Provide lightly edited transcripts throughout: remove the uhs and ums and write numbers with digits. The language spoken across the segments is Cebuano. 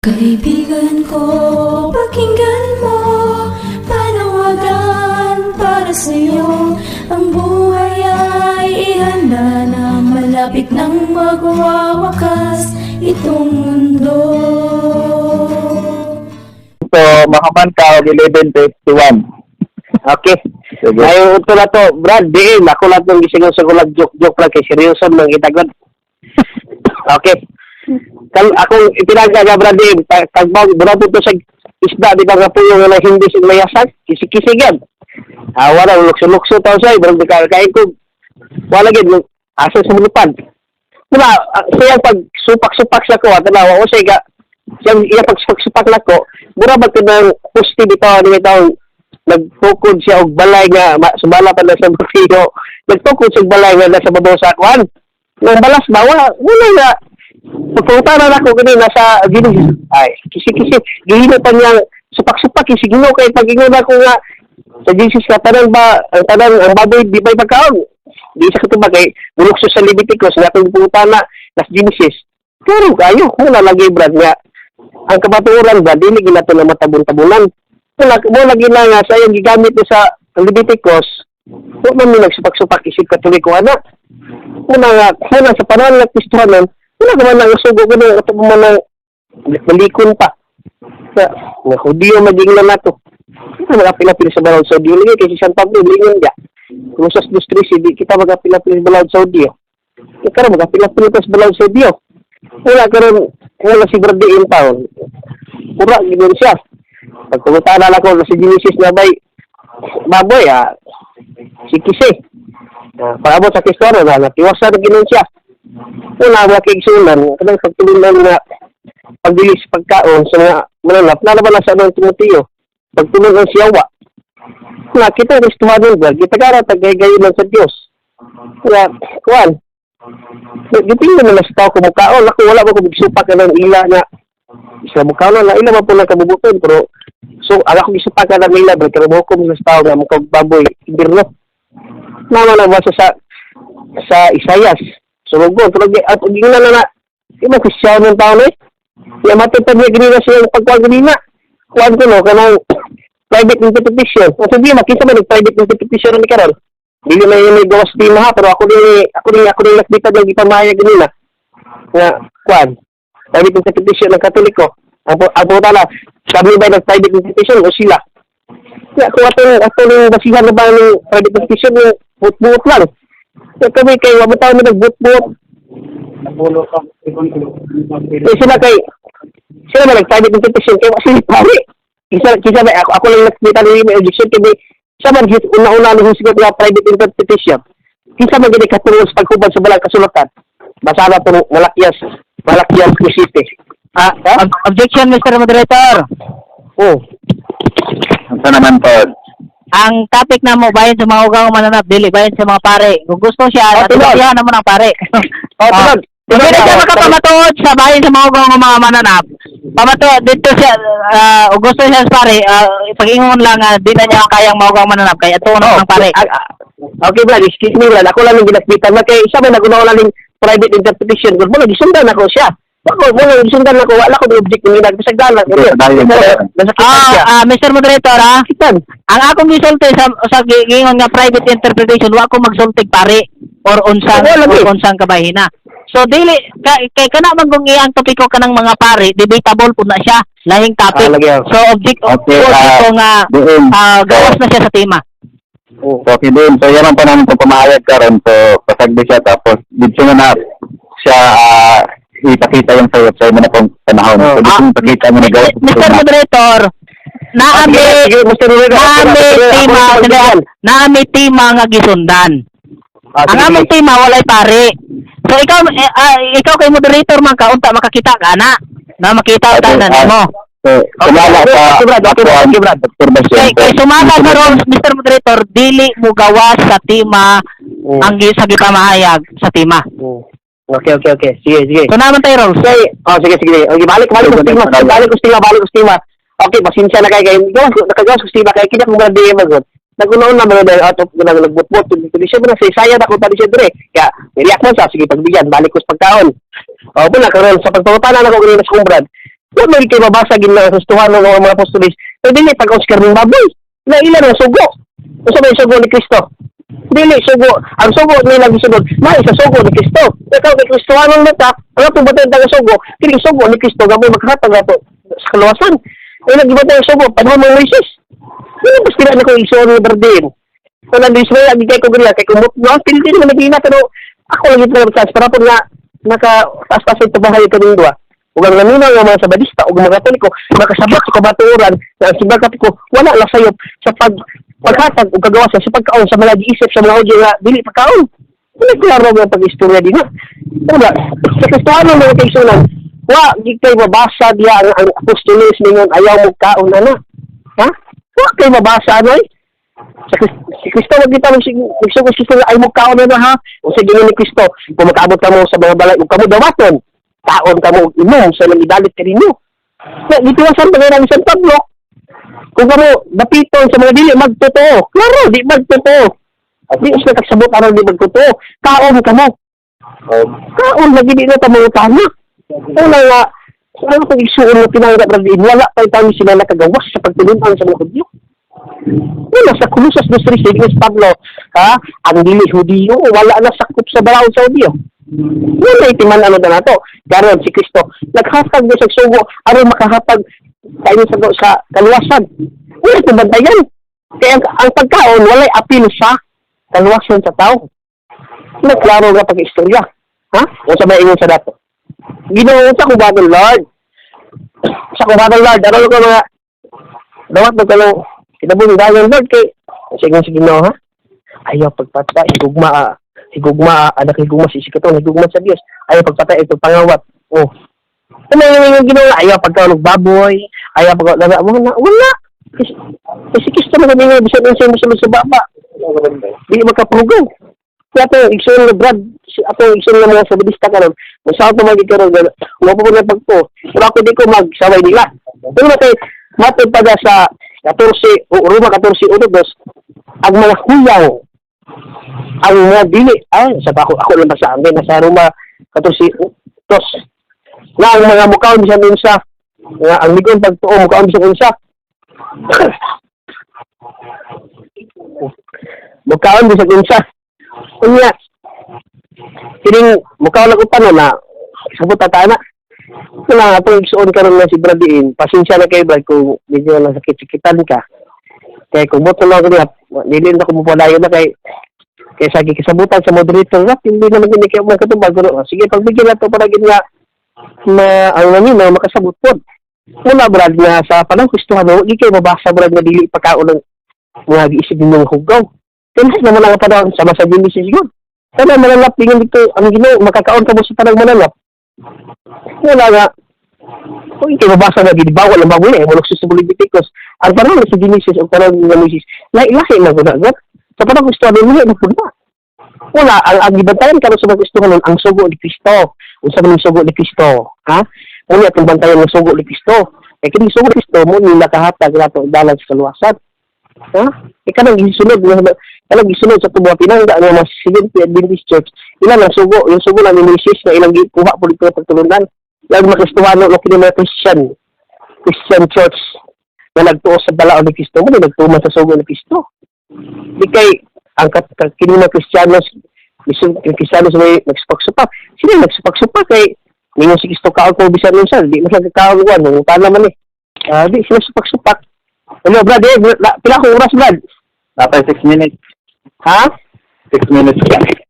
Kaibigan ko, pakinggan mo, panawagan para sa'yo. Ang buhay ay ihanda na, malapit nang magwawakas itong mundo. So, makaman ka og 11:51. Okay. Sige. Ay, ito na to, Brad, diin. Ako lang itong gisingaw sa gulag, joke-joke lang, kay seryoso lang kita, Brad. Okay. Kal akong ipinagaga, Brad, diin. Tagbaw, mura po to sa isda, di ba nga po yung na hindi sa mayasan? Kisi-kisi yan. Ah, wala, lukso-lukso tao siya, brad, di ka kain ko. Wala gid, asa sa mulupad. Diba, siya pag supak-supak sa ko, at tanawa ko siya, siyang iya pag supak-supak na ko, mura ba ito ng pusti bitaw, ni bitaw, nagtukod siya og balay nga, sumala pa na sa Mateo, nagtukod siya og balay nga nasa babaw sa akuan. Nang balas ba, wala, wala nga, pagpunta na ako gani nasa Ginoo, ay, kisi-kisi, gihino pa niyang supak-supak, kisi Ginoo kay pag-ingon ako nga, sa Jesus nga tanan ba, ang tanan, ang baboy, di ba'y pagkaon? Di sa katubag kay bulukso sa Leviticus, nga itong punta na, nas Genesis. Pero kayo, kung nalagay, Brad, nga, ang kabaturan ba, dili ginato na matabon-tabunan. Wala, wala lagi na nga sa iyang gigamit ni sa Leviticus, huwag man mi nagsupak-supak isip Katoliko, anak. Muna nga, muna sa panahon ng Kristohanon, wala ka man ang sugo ko nung ito man ang malikon pa. Sa, nga Hudiyo maging na nato. Kita magapila-pila sa Balaod Saudi. Lagi kay si San Pablo, lingon niya. Kung sa Dustris, di kita magapila-pila sa Balaod Saudi. Kaya karon magapila-pila pa sa Balaod Saudi. Wala karon, wala si Brady in town. Pura, ganoon siya. Pag kumutana na ko sa Genesis na bay, baboy, ah, si Kise. Ah, paabot sa Kristiyano na, natiwasan na ganoon siya. Wala, wala kay igsunan. Kanang pagtulunan nga, pagdili sa pagkaon sa mga mananap, nalaban na sa anong Timoteo. Pagtulong ang siyawa. Na, kita Kristohanon ba? Kita kara tagay-gayon lang sa Diyos. Kaya, kuwan, gitingnan na lang sa tao kumukaon. Ako, wala ba kung gisupak ka ng ila na isla mukaon na ila man po lang kabubuton. Pero, so, ala ko gisupak ka ng ila, pero kung sa tao nga mukhang baboy, ibirno. Nama na basa sa Isayas. Sumugon. Pero, at gingnan na na, di ba Kristiyano ng tao na eh? Kaya matutad niya ganina siya yung pagkuhan ganina. Kuhan ko no, kanang private interpretation. Ang sabi mo, kinsa man nag-private interpretation ni karon? Dili man yun may gawas di ha, pero ako din nakita ng gipamahayag ganina. Nga, kuhan, private interpretation ng Katoliko. Ang puta na, sabi ba nag-private interpretation o sila? Kaya kung atong basihan na ba ng private interpretation, yung buot-buot lang. Kaya kami kay, wala tao na nagbuot-buot. Eh, sila kay, sila ba nag-private interpretation kay wa sila pare. Kisa ba ako lang nakita ni may objection kay may siya man hit una-una ni husigot nga private interpretation. Kinsa man gani katungod sa paghubad sa balang kasulatan. Basa na to Malakias City. Ah, objection, Mr. Moderator. Oh, Unsa naman to? Ang topic na mo bahin sa mga ugang mananap, dili bahin sa mga pare. Kung gusto siya, Oh, tinuod. siya naman ang pare. Oh, tinuod. Kung Tinuod, hindi siya makapamatuod sa bahin sa mga ugang mga mananap, pamatuod dito siya, kung gusto siya sa pare, pag-ingon lang, di na niya kayang maugang mananap, kaya ito na ang pare. Ah, okay, Brad, excuse me, Brad. Ako lang yung ginakbitan na kay siya may nagunaw lang yung private interpretation. Kung mo gisundan ako siya. Ako, mo gisundan ako, wala ko object ng ginag bisag dalang. Dahil- Nasakitan siya. Mr. Moderator, ah, Sakitan. ang akong gisulti sa giingon nga private interpretation, wa ko magsultig pare or unsang Wala or lagi. unsang kabahina. So dili ka, kay kana man kung iyang topiko kanang mga pare, debatable pud na siya, lahing topic. Ah, lagi, ah. So object Okay, object ko nga Doon. Gawas na siya sa tema. Oh. So, okay din. So, yan ang panahon ko pamahayag karon. So, pasagdi siya. Tapos, dito na na siya ipakita yung sa website mo na pong panahon. So, dito Ah, mo ipakita mo na gawas. Mr. Moderator, naami Sige, Mr. Rivera, naami ako tema lang pagbigyan. naami tema nga gisundan. Ah, Ang sige, among sige. tema walay pare. So ikaw ikaw kay moderator man ka unta makakita ka na. Na makita Okay, tanan mo. So, sumala Okay, sa okay, Brad, okay, Brad, okay, Brad. observation. Kay sumala sa roles Mr. Moderator dili mo gawas sa tema ang sa gipamahayag sa tema. Okay. Sige. So naman tayo roles. Okay. Oh, sige. Okay, balik ko sa tema. Balik ko sa tema, balik ko sa tema. Okay, pasensya na kay kay gawas ko nakagawas ko sa tema kay kina kung grabe magod. Nagunaon na mga out of nag nagbutbot tuloy siya na sa Isaya na kung tali siya dire. Kaya niriyak man sa sige pagbigyan, balik ko sa pagkaon. Oh, wala karon sa pagpangutana nako ganina sa kong Brad. Wa man kay mabasa gid na Kristohano ng mga apostoles. Pero dili pag Oscar ng baboy. Na ilan ang sugo. Unsa may sugo ni Kristo? Dili sugo. Ang sugo nila gisunod, na sa sugo ni Kristo. Ikaw kay Kristohano na ta, ang atong batayan taga sugo, kini sugo ni Kristo gamay makahatag ato sa kaluwasan. Ay nagibantay ang sugo panahon ng Moises. Dili mas kila na ko isuon ni Bardin. Kung nandun Israel, agi kay ko ganyan, kay kumot, no, pili din naman nagina, pero ako lagi talaga chance, para po nga, naka, taas-taas ito bahay kaming duwa. Ug ang naminaw nga mga Sabadista ug mga Katoliko makasabot sa kabatuoran na ang simbang Katoliko wala lang sayop sa paghatag ug kagawasan sa pagkaon sa mga giisip sa mga Hudyo nga dili pagkaon. Wala klaro nga pag-istorya din na. Ano ba? Sa Kristohano, mga kaigsunan, wa gi kay mabasa diya ang apostoles ningon ayaw mo kaon ana. Ha? Wa kay mabasa ano eh? Si Kristo wag kita magsugod si Kristo ay mo kaon na ha. Unsa gingon ni Kristo? Kung makaabot kamo sa mga balay ug kamo dawaton, kaon kamo og inom sa ilang idalit kaninyo. Na gituwasan pa ni San Pablo. Kung kamo dapiton sa mga dili magtotoo, klaro di magtotoo. Di sila kagsabot aron di magtotoo. Kaon kamo. Kaon lagi di na ta mangutana. Wala nga sa ano pag isuon mo pinangga brad, wala pa tayo sila nakagawas sa pagtulunan sa mga Hudyo. Wala sa Colosas 2:3 si Pablo, ha? Ang dili Hudiyo, wala na sakop sa balaod sa Hudiyo. Wala itiman ano na nato. Garon si Kristo, naghatag niya sa sugo aron makahatag kayo sa kaluwasan. Wala itong bantayan. Kaya ang pagkaon, walay apil sa kaluwasan sa tao. Na klaro nga pag-istorya. Ha? O sa may ingon sa dato. Ginoo sa kubadong Lord. Sa kubadong Lord, ano ka mga dawat mo kalong kinabong dayon Lord kay sige sige Ginoo ha. Ayaw pagpatay higugma ah. Higugma ah, anak higugma si sikatong higugma sa Dios. Ayaw pagpatay ito pangawat. Oh. Ano yung Ginoo ayaw pagkaon og baboy, ayaw pag wala wala wala. Kasi kasi Kristo man nga bisan unsa mo sulod sa baba. Di makapugaw. Kaya ito, igsoon na Brad, ato igsoon nga mga Sabadista karon, kung saan ito magigkaroon, wala pa ko na pagpo. Pero ako di ko magsaway nila. Pero matay, matay pa na sa 14, o Roma 14, 1, 2, ang mga huyaw, ang mga dili, ay, sa ako, ako lang ba sa amin, nasa Roma 14, 2, na ang mga mukaon bisan unsa, nga ang ligon pagtuo mukaon bisan unsa, mukaon bisan unsa. Unya, kining mukha lang ko pa na sabot ta na. Wala atong igsuon karon na si Bradiin. Pasensya na kay Brad kung medyo nasakit-sakitan ka. Kaya kung boto lang ako niya, dili na ko mapalayo na kay kay sa gikasabutan sa moderator na hindi naman gini kay mga katubag pero sige pagbigyan na to para gid nga ma ang namin na makasabot pod. Wala Brad nga sa panahon Kristohano, di kay mabasa Brad nga dili pagkaon ng mga giisip ninyong hugaw. Kaya naman ang panahon sama sa Genesis yun. Sana malalap dingon dito ang Ginoo makakaon ka mo sa tanang malalap. Wala nga. Kung ikaw mabasa na gid bawal ang baboy eh mulok sa Leviticus. Ang panahon sa Genesis o panahon ng Moises, lahi-lahi na gud na. Sa panahon Kristo lahi na gud na. Wala ang gibantayan karon sa mga Kristohanon ang sugo ni Kristo. Unsa man ang sugo ni Kristo? Ha? Unya atong bantayan ang sugo ni Kristo. Kay kini sugo ni Kristo mo ni nakahatag nato dalan sa kaluwasan. Ha? Ikaw nang gisunod kanang gisunod sa tubo pinangga nga mga Seventh Adventist Church ilan ang sugo yung sugo lang ni Moises na ilang gikuha po dito pagtulunan yang mga Kristohano no kini mga Christian Christian Church na nagtuo sa balaod ni Kristo mo ni nagtuman sa sugo ni Kristo di kay ang kini mga Kristiyanos bisan kini Kristiyanos may nagsupak-supak sila nagsupak-supak kay ningon si Kristo kaon ko bisan unsa di man sila kaon kuan nangutana man eh. Ah, di sila supak-supak. Hello Brad eh, pila ko oras Brad? Napay 6 minutes. Ha? 6 minutes.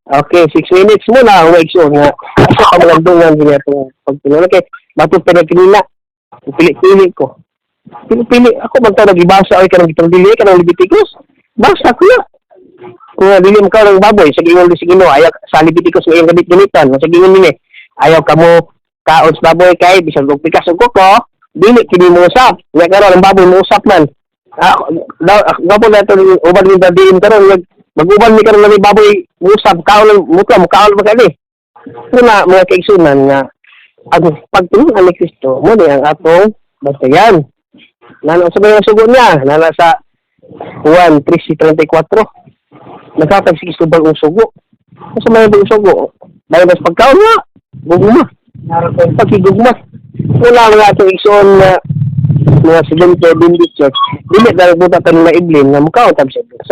Okay, 6 minutes mo na ang so nga. Asa ka mga dungan gini atong pagtulong. Okay, matod pa na kanina. Pili-pili ko. Pili-pili. Ako man tao nagibasa ay kanang gitang dili kanang Leviticus. Basa ko na. Kung nga dili mo ka ng baboy, sa gingon sa Ginoo, ayaw sa Leviticus nga iyong gamit-gamitan. Sa gingon nini, ayaw kamo kaon sa baboy kay bisan og pikas og kuko, dili kini mo usap. Nga karon ang baboy mo usap man. Ah, daw na ito uban ni dadiin karon mag-uban mi karon ni baboy usap kaon lang mutla mo kaon ba kani. Muna mga kaigsunan nga ang pagtulungan ni Kristo mo ni ang atong bantayan. Nana sa mga sugo niya, nana sa Juan 3:34. Naghatag si Kristo bagong sugo. Sa mga bagong sugo, bayo mas pagkaon nga, gugma. Pagkigugma. Wala nga atong igsoon nga mga Seventh Adventist Church, dili na nagbuta tanong na iblin nga mukhaon tab sa Diyos.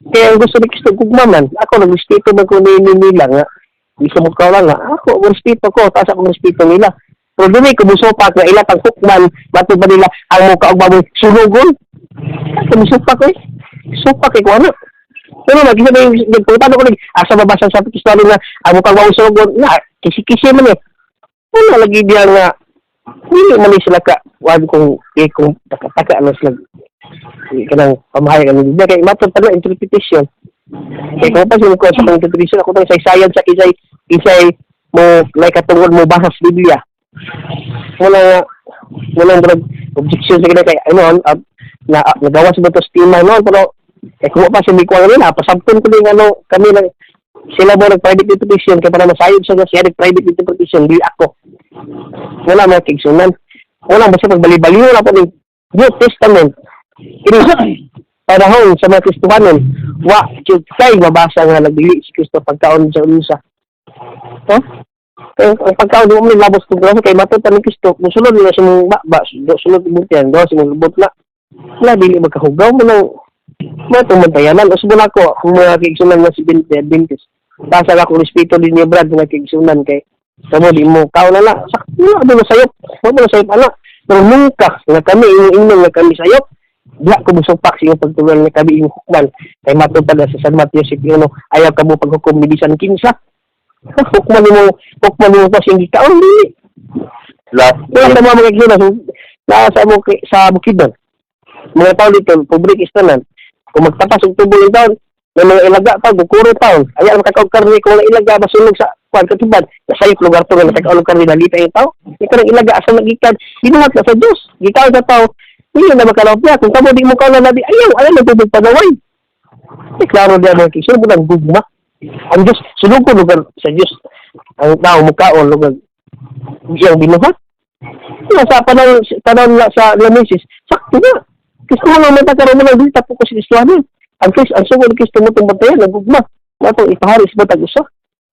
Kaya ang gusto ni Kristo gugma man, ako nagrespeto man ko ni nila nga gusto mo ka lang nga ako respeto ko, taas akong respeto nila. Pero dili ko musupak nga ila pang hukman, matod ba nila ang mukha og baboy sunugon? Ako musupak ko eh. Supak eh ko ano. Pero lagi na yung nagpunta ko nag asa mabasa sa Kristiyano nga ang mukha og baboy sunugon na kisi-kisi man eh. Wala lagi diya nga dili man ni sila ka wag kung eh, kung taka-taka ano sila kanang pamahayag ano Biblia kay matod pa na interpretation kay kung pa sila ko sa pang interpretation ako tang saysayan sa isay isay mo like katungod mo basa sa Biblia wala nga walang drug objection sa kanya kay ano na nagawa sa bato sa noon pero eh kung pa si Mikuan nila pasabton ko din ano kami lang sila mo nag private interpretation kay para masayod sa siya nag private interpretation di ako wala mga kigsunan wala basta pagbali-bali wala po ni New Testament kini panahon sa mga Kristohanon wa jud kay mabasa nga nagdili si Kristo pagkaon sa unsa, ha. Kay ang pagkaon di mo man labos kung grasa kay matod pa ni Kristo musulod nila sa mong ba sulod imong tiyan gawas imong lubot na wala dili magkahugaw mo nang mo itong bantayanan usbo na ako kung mga kaigsunan nga si Adventist basa ako respeto din niyo Brad mga kaigsunan kay kamo di mo kao na na sakto na mo sayop mo mo sayop ana pero nungka nga kami ingnon nga kami sayop diha ko musupak sa iyong pagtulunan nga kami imong hukman kay matod pa na sa San Mateo 7:1 ayaw kamo paghukom ni bisan kinsa hukman nimo pa siyang gikaon dili. Last. Wala sa mga kaigsunan so, naa sa mo sa Bukidnon mga tao dito pobre kistanan kung magtapas og tubo yung taon may mga ilaga pa gukuro taon ayaw makakaog karne kung wala ilaga masunog sa kuan katubad nasayop lugar to nga nakakaog og karne nalita yung tao ikaw ng ilaga asa nagikan ginuhat na sa Dios gikaon sa tao dili na makalawat niya kung kamo di mo kaon na di ayaw ayaw ng tubig panaway eh klaro diya mga kisyon mo ng gugma ang Diyos sunog ko lugar sa Diyos ang tao mukaon lugar iyang binuhat. Wala sa panahon, panahon na sa Lamesis, sakto na. Kristo lang man karon mo lang dili tapo ko si Kristo. Ang Kristo, ang sugod ni Kristo mo itong bantayan, ang gugma. Matong ipahari sa batag usa.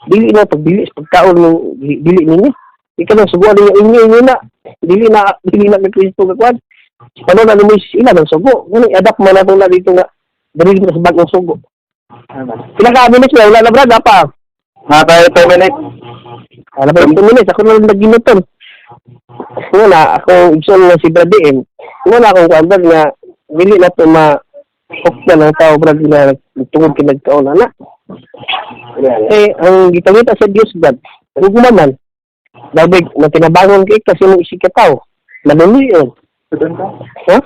Dili na pagdili sa pagkaon ng dili ninyo. Ikaw lang suguan ninyo inyo inyo na. Dili na kay Kristo kakuan. Sa panahon na ni Moises ila ng sugo. Ngani adapt man nato na dito nga dili na sa bagong sugo. Pila ka minutes na wala na brad pa. Mga tayo 2 minutes. Wala pa 2 minutes ako na lang naginuton. Wala ako igsoon nga si Brad DM. Wala akong kuan brad nga dili na to ma hukman ang tao brad nga tungod kay nagkaon ana. Eh ang gipangita sa Dios brad, gugma man. Labig na tinabangon kay kasi mong isig ka tao. Manulion. Ha?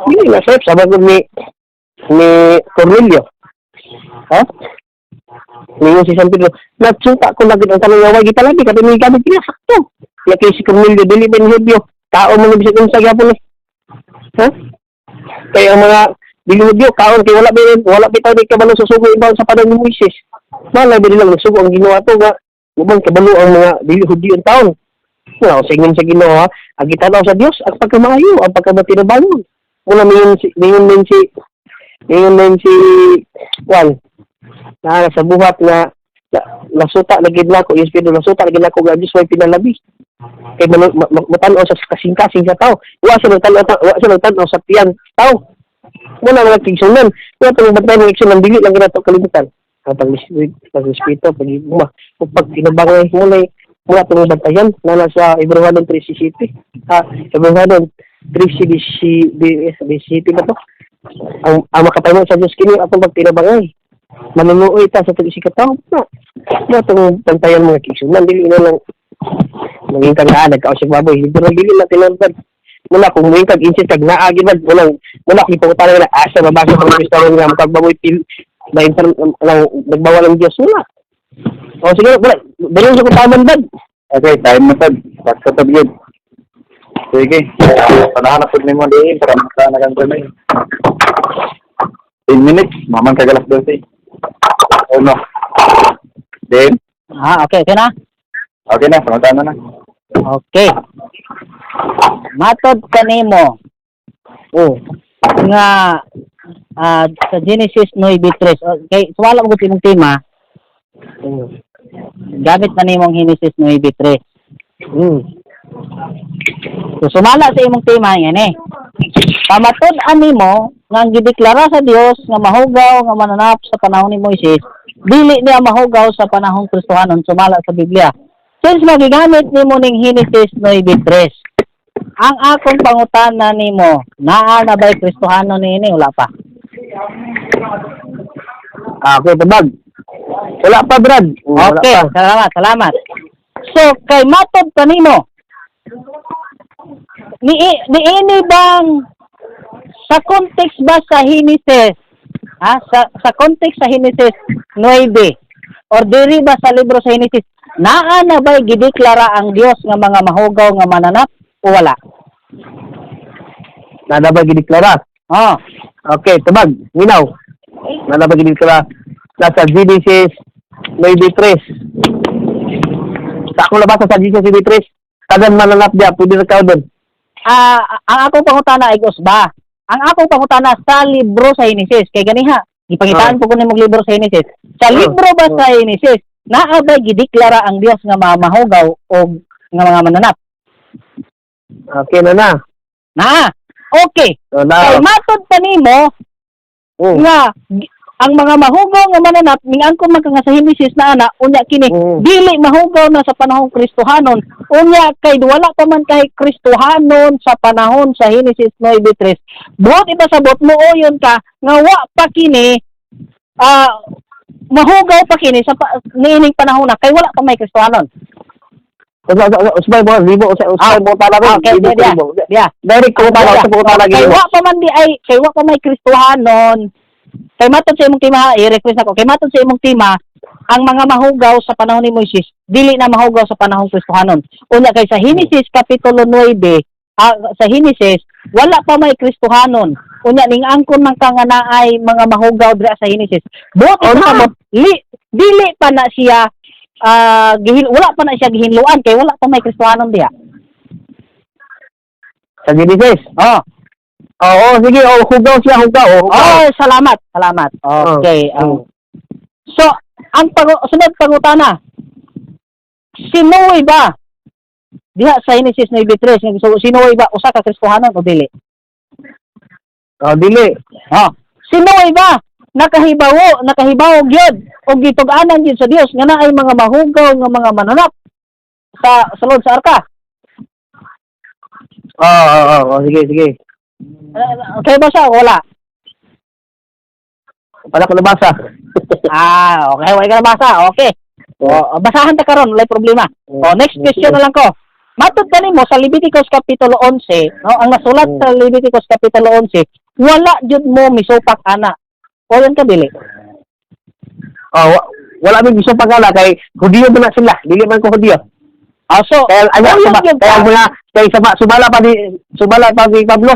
Dili na sir, sabag ni ni Cornelio. Ha? Ningon si San Pedro, nagsuta ko lagi ang tanong nga way gitalabi kada ni gamit niya sakto. Ya kay si Cornelio dili ba ni Hudyo? Tao man ni bisag unsa gyapon ni. Ha? Kaya ang mga dili Hudyo kaon kay wala bitaw ni kabalo sa sugo ibaw sa panahon ni Moises. Malay ba nila nagsugo ang Ginoo ato nga ubang kabalo ang mga dili Hudyo ang taon. Nga sa ingon sa Ginoo ha, ang gitanaw sa Dios ang pagkamaayo, ang pagkamatinabangon. Muna mingon si Juan na sa buhat nga nasuta na gid nako yes pero nasuta na gid nako nga Dios way pinalabi kay matan-aw sa kasing-kasing sa tao wa siya nagtan-aw sa tiyan tao wala mga tigsunan wala tong bantay ng igsunan dili lang ginato kalimutan ang pagrespeto pagiguma ug pagtinabangay mulay mula tong bantayan na nasa Hebrewanon 3:17 ha Hebrewanon 3:17 ba to ang makapahimo sa Dios kini atong pagtinabangay manunuoy ta sa tag ka tao na na tong bantayan mga kigsunan dili na lang maging kang naa nagkaon siya baboy pero dili na tinuod muna kung muing kag insist kag naa gid muna muna kung ipangutana nga asa mabasa mga Kristohan nga makagbaboy pil na inter lang nagbawal ang Dios wala o sige wala dali sa kutaman bad. Okay, time na tad. Sakto tad yun. Sige. Panahan na pud nimo diin para maka na kang gamay. 10 minutes, maman kag alas 12. Oh no. Then, Ah, okay, okay na. Okay na, pangutana na. Okay. Matod kanimo Oh. nga sa Genesis 9:3. Okay, so wala mo gud imong tema, gamit na nimong Genesis 9:3. So, sumala sa imong tema yan eh. Pamatud-an nimo nga ang gideklara sa Dios nga mahugaw nga mananap sa panahon ni Moises, dili niya mahugaw sa panahong Kristohanon sumala sa Biblia. Since magigamit nimo ning Genesis 9:3, ang akong pangutana nimo, naa na ba'y Kristohanon niini? Wala pa? Ah, okay, tabag. Wala pa, Brad. Wala Okay, pa. Salamat, salamat. So, kay matod pa nimo, ni niini bang sa context ba sa Genesis, ha, sa context sa Genesis 9 or diri ba sa libro sa Genesis, naa na ba'y gideklara ang Dios nga mga mahugaw nga mananap o wala? Naa na ba gideklara? Oh. Okay, tabag. Minaw. Naa na ba gideklara? Nasa Genesis 9:3. Sa akong nabasa sa Genesis 9:3, tagan mananap diya, pwede na ka doon. Ah, ang akong pangutana ay ba? Ang akong pangutana sa libro sa Genesis kay ganiha, gipangitaan ko kuno mong libro sa Genesis. Sa libro ba sa Genesis, naa ba gideklara ang Dios nga mga mahugaw o nga mga mananap? Okay na na. Naa. Okay. So, na. Kay matod pa nimo nga ang mga mahugaw nga mananap mingangkon man ka nga sa Genesis na ana, unya kini dili mahugaw na sa panahong Kristohanon, unya kay wala pa man kay Kristohanon sa panahon sa Genesis 9:3, buot ipasabot mo uyon ka nga wa pa kini mahugaw pa kini sa niining panahon na kay wala pa may Kristohanon. Usbay mo, libo, usbay mo tala ron. Okay, libo, diya, libo. Diya. Direct ko tala, Diya. sa ko tala Kay gino. wa pa man di ay kay wa pa may Kristohanon. Kay matod sa imong tema, i-request ako. Kay matod sa imong tema, ang mga mahugaw sa panahon ni Moises dili na mahugaw sa panahong Kristohanon. Unya kay sa Genesis kapitulo 9, sa Genesis wala pa may Kristohanon. Unya ning angkon man ka nga naay mga mahugaw dira sa Genesis. Buot Oh, na. ipasabot, dili pa na siya wala pa na siya gihinluan kay wala pa may Kristohanon diha. Sa Genesis. Oh. Oo, sige, oh, hugaw siya, hugaw. Oh, hugaw. Oh, salamat, salamat. Okay. Oh. So, ang sunod pangutana. Si Noe ba? Diha sa Genesis 9:3, nga gusto si Noe ba usa ka Kristohanon o dili? Oh, dili. Oh. Si Noe ba nakahibawo gyud og gitug-anan gyud sa Dios nga naay mga mahugaw nga mga mananap sa sulod sa arka? Oo, oh, sige, sige. Okay ba siya o wala? Wala ko nabasa. Ah, okay, wala ka nabasa. Okay. O, basahan ta karon, walay problema. O, next question na lang ko. Matod ka nimo sa Leviticus kapitulo 11, no, ang nasulat sa Leviticus kapitulo 11, wala jud mo misupak ana. O yan ka dili? Oh, wala mi gusto pagala kay Hudiyo man na sila, dili man ko Hudiyo. Ah, so, Kaya anya uyon suma, gyud kaya ka. mga kay sama, sumala pa ni Pablo,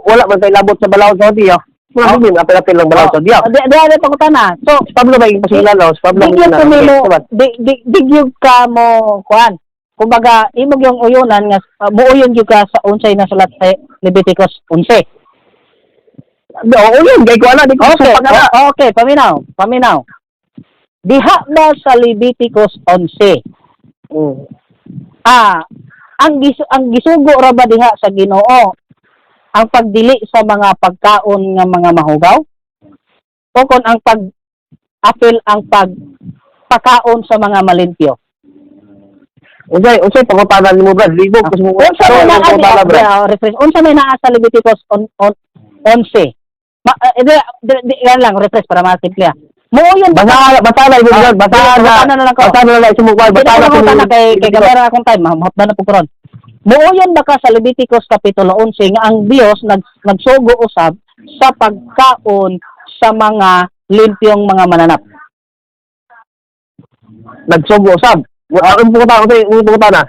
wala man tay labot sa balaod sa Hudiyo. Wala man apel-apel lang balaod sa Hudiyo. Oh, di pangutana. So, Si Pablo ba yung pasila no? Si Pablo di gyud ang ko nimo, Okay, di gyud ka mo kuan. Kumbaga, imo gyung uyunan nga muuyon gyud ka sa unsay nasulat sa Leviticus 11. Oo, yun, kay ko ala, di ko Okay, okay. Pagala. Okay, paminaw, paminaw. Diha ba sa Leviticus 11? Ah, ang gisugo ra ba diha sa Ginoo ang pagdili sa mga pagkaon nga mga mahugaw? O kon ang pag apil ang pagpakaon sa mga malimpyo? Unsay pangutana nimo, Brad? Libo ko sa Unsa may naa pangutana, Brad? Refresh. Unsa may naa sa Leviticus on 11? Ma, di, yan lang refresh para masimple. Muuyon ba Basa basa na imo, Brad, basa Ah, na. basa na lang ko. Basa na lang sumukal, Hindi basa na na ko na kay gamera akong time, mahutdan na po karon. Muuyon ba ka sa Leviticus kapitulo 11 nga ang Dios nagsugo usab sa pagkaon sa mga limpyong mga mananap? Nagsugo usab. Wala akong pangutana, unsay imong pangutana?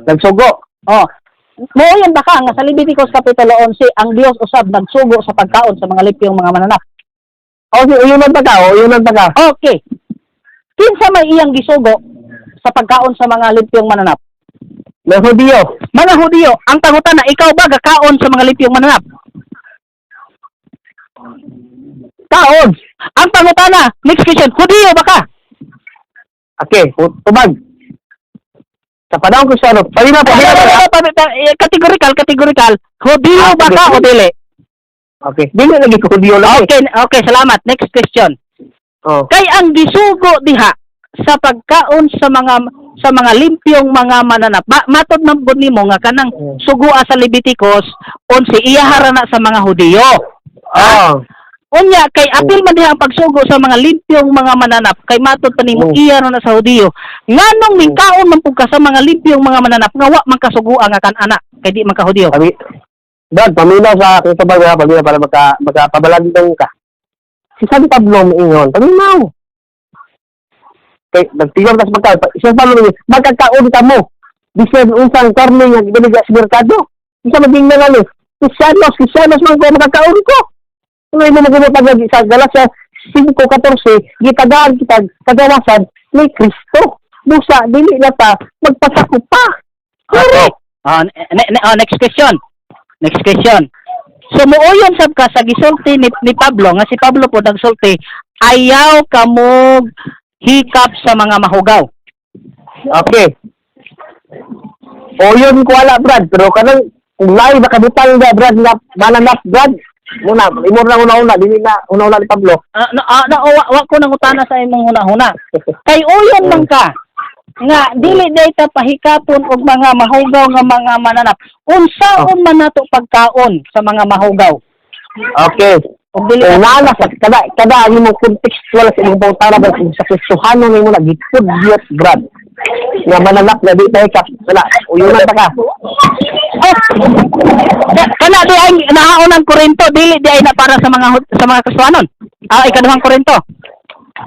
Nagsugo. Oh. Muuyon ba ka nga sa Leviticus kapitulo 11 ang Dios usab nagsugo sa pagkaon sa mga limpyong mga mananap? Oh, si uyunan pa ka, oh, uyunan pa ka. Okay. Kinsa may iyang gisugo sa pagkaon sa mga limpyong mananap? Mga Hudiyo. Mga Hudiyo, ang pangutana, ikaw ba gakaon sa mga limpyong mananap? Kaon. Ang pangutana, next question, Hudiyo ba ka? Okay, tubag. Sa panahon Kristiyano, palina Pa, palina pa, pa, pa, eh, categorical, categorical. Hudiyo Ah, ba ka o dili? Okay. Dili lagi ko Hudiyo lagi. Okay, salamat. Next question. Oh. Kay ang gisugo diha sa pagkaon sa mga limpyong mga mananap. Matod man gud nimo nga kanang sugua sa Leviticus 11 iyahara na sa mga Hudiyo. Oh. Unya kay apil man diha ang pagsugo sa mga limpyong mga mananap kay matod pa nimo iya ra na sa Hudiyo. Nganong mingkaon man pud ka sa mga limpyong mga mananap nga wa man kasugua nga kan-ana kay di man ka Hudiyo? Sabi, Brad, paminaw sa aking sabay, ha, paminaw para makapabalagdong ka. Si San Pablo miingon, paminaw. Kay, nagtiwag na sa pagkaon. Si San Pablo miingon, magkakaon ka mo. Bisan unsang karne nga gibaligya sa merkado. Unsa maging nangali? Kristiyanos, Kristiyanos man ko, magkakaon ko. Ano mo magumutag lagi sa Galatia 5:14, gitagaan kita kagawasan ni Kristo. Busa, dili na ta, magpasakop pa. Okay. Oh, oh, next question. Next question. So muuyon sab ka sa gisulti ni Pablo nga si Pablo po nagsulti, ayaw kamog hikap sa mga mahugaw. Okay. O yun ko ala, Brad. Pero kanang kung lahi makabutal na, Brad, na mananap, Brad. Muna, imor na una-una, dili na una-una ni Pablo. Ah, no, no, wa ko nangutana sa imong hunahuna. Kay uyon man ka nga dili day ta pahikapon og mga mahugaw nga mga mananap. Unsaon man nato pagkaon sa mga mahugaw? Okay. Og dili Kung ta- naana sa kada ang imong contextual sa imong pangutana, Brad, kung sa Kristohano nimo na gitudyot, Brad. Nga mananap na di tayo kap. Wala, uyunan ta ka. Oh, kana di ay nahaon ang Korinto, dili di ay na para sa mga Kristohanon. Ah, ikaduhang Korinto.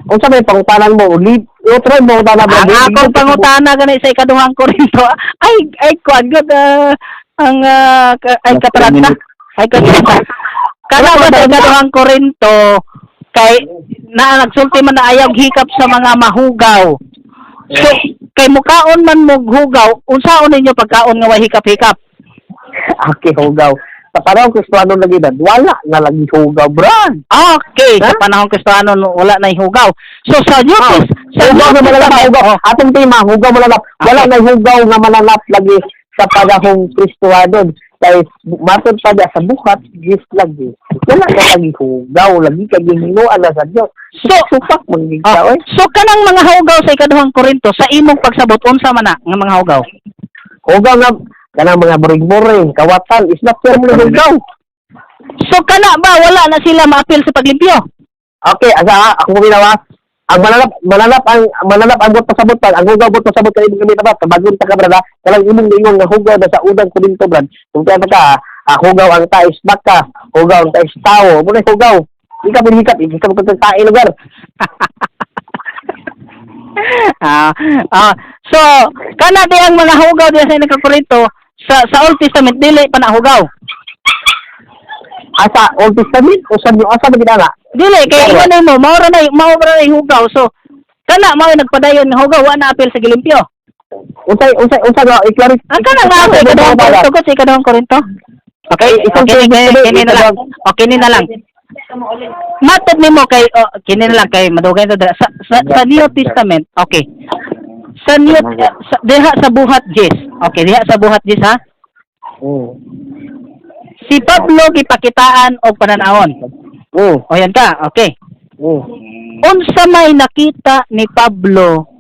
Unsa may pangutanan mo? Lead, otro mo pangutana, Brad. Ang akong pangutana gani sa ikaduhang Korinto ay kuan gud ang ay kataranta. Ay kataranta. Kana ba sa ikaduhang Korinto kay na nagsulti man na ayaw hikap sa mga mahugaw. So kay mukaon man mo hugaw, unsaon ninyo pagkaon nga way hikap-hikap? Okay, hugaw. Sa panahon Kristohano lagi, Brad, wala na lagi hugaw, Brad. Okay, sa Ha? panahon Kristiyano no, wala na hugaw. So sa New sa Hugaw New nga mananap, Testament, hugaw. Atong tema, hugaw mananap. Wala na hugaw nga mananap lagi sa panahong Kristohanon. Kay matod pa niya sa buhat, gift lagi. Wala na lagi hugaw, lagi kay gihinuan na sa Dios. So, Supak man gid ka, oh, oy. so kanang mga hugaw sa ikaduhang Korinto sa imong pagsabot unsa man na nga mga hugaw? Hugaw nga kanang mga boring-boring, kawatan, is not fair mo na hugaw. So kana ba wala na sila maapil sa paglimpyo? Okay, asa ha, ako kuminawa. Ang mananap, mananap ang buot pasabot pa, ang hugaw buot pasabot kay imong gamit ba, tabagon ta ka, brad, ha? Kanang imong giingon nga hugaw na sa unang Korinto, brad. Kung kaya ka, hugaw ang tais baka, hugaw ang tais tao, mo na hugaw. Di ka pinhikap, di ka magkakain lugar. Ah, so kana di ang mga hugaw diya sa ikaduhang Korinto sa Old Testament dili pa na hugaw. Asa Old Testament o sa New asa ba ginana? Dili kay Pero- ingon nimo mao ra na hugaw. So kana mao nagpadayon nga hugaw wa na apil sa gilimpyo. Unsay unsa nga i-clarify? Ang kana nga sa ikaduhang Korinto ko sa ikaduhang Korinto. Okay, okay, kini na lang. Okay, kini na lang. Matod nimo kay oh, kini na lang kay madugay to dira. Sa New Testament. Okay. Sa New sa, diha sa buhat Jis. Okay, diha sa buhat Jis ha. Si Pablo gipakitaan og pananawon. O yan ka. Okay. Unsa may nakita ni Pablo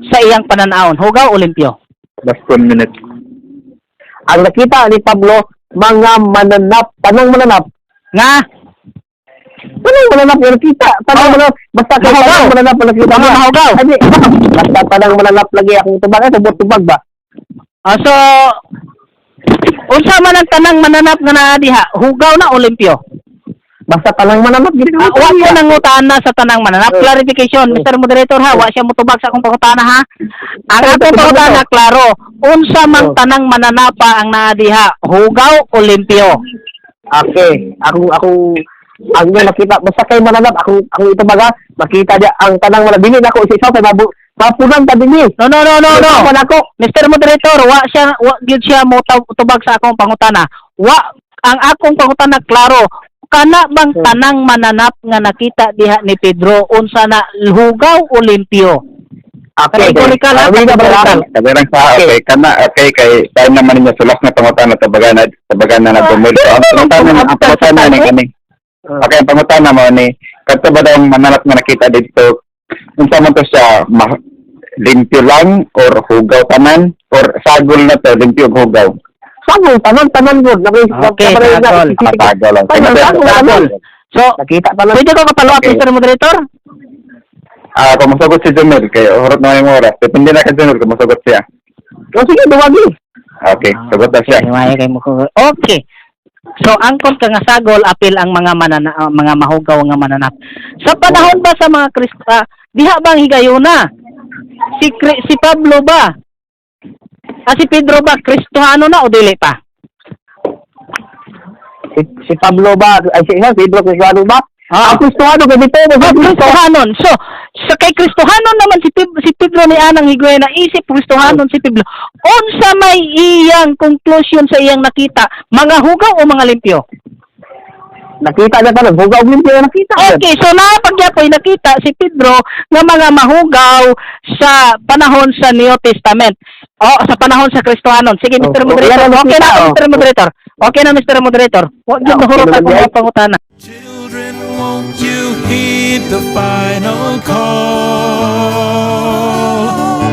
sa iyang pananawon? Hugaw o limpyo? Last 1 minute. Ang nakita ni Pablo, mga mananap, tanong mananap, Nga tanong mananap yung nakita, tanong Oh. mananap, basta kay Mahugaw. tanong mananap ang nakita Mga mo. mahugaw. Ay, di, basta tanong mananap lagi akong tubag, ay, tubag-tubag ba? Ah, so unsa man ang tanang mananap nga naa diha? Hugaw na o limpyo? Basta tanang mananap, gini Ah, wa ko nangutana sa tanang mananap. Clarification, Mr. Moderator ha, wa siya motubag sa akong pangutana ha. Ang akong pangutana klaro, unsa man tanang mananapa ang naa diha? Hugaw o limpyo? Okay, akong, ang nga nakita, basta kay mananap, akong itubag ha, makita niya, ang tanang mananap, dili na ako isa-isa, kay mapunan ta dinhi. No, no, no, no, no. Man ako. Mr. Moderator, wa gyud siya mo tubag sa akong pangutana. Wa ang akong pangutana klaro. Kana bang tanang mananap nga nakita diha ni Pedro unsa na hugaw o limpyo? Okay. Categorical, ha? Ah, wait na, Categorical. Kaberang sa okay kana, okay, kay time naman ninyo sulas na pangutana tabagan na na dumil. So ang pangutana ni kani. Okay, ang pangutana mo ni kadto ba daw ang mananap nga nakita dito, unsa man to siya, limpyo lang or hugaw tanan or sagol na to, limpyo ug hugaw? Sagol, tanan, tanan gud. Okay, sagol. Ah, sagol lang. Tanan, sagol, Sagol. So, Nakita pa lang. pwede ko ka-follow up, Okay. Mr. Moderator? Ah, kung mosagot si Jumel kay hurot na yung oras. Depende na kay Jumel kung mosagot siya. Oh, sige, duwagi. Okay, sagot na siya. Okay, maayo kay mo. Okay. So angkon ka nga sagol apil ang mga manana, mga mahugaw nga mananap. Sa panahon ba sa mga Kristo, diha bang higayuna? Si Pablo ba? Ah, si Pedro ba Kristohano na o dili pa? Si Pablo ba? Ay, si Pedro Cristiano ba? Ah. Ang Cristiano, ganito. Oh, Kristohanon. So, sa kay Kristohanon naman si Pedro ni anang higayuna, isip Kristohanon si Pedro. Unsa may iyang conclusion sa iyang nakita? Mga hugaw o mga limpyo? Nakita na tanan. Hugaw limpyo na nakita. Okay, so napagyapoy nakita si Pedro nga mga mahugaw sa panahon sa New Testament. O sa panahon sa Kristohanon. Sige, Mr. Oh, Moderator. yan ang Okay na, nakita, oh. Mr. Moderator. Okay na, Mr. Moderator. Huwag yung Ah, okay mahurot naman akong yan. mga pangutana. Children, won't you heed the final call?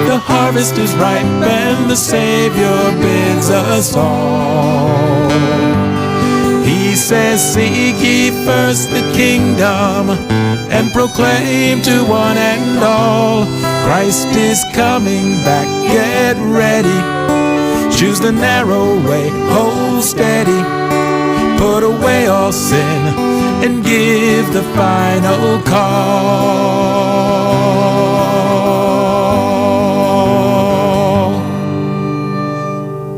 The harvest is ripe and the Savior bids us all. He says, "Seek ye first the kingdom and proclaim to one and all Christ is coming back. Get ready. Choose the narrow way, hold steady. Put away all sin and give the final call."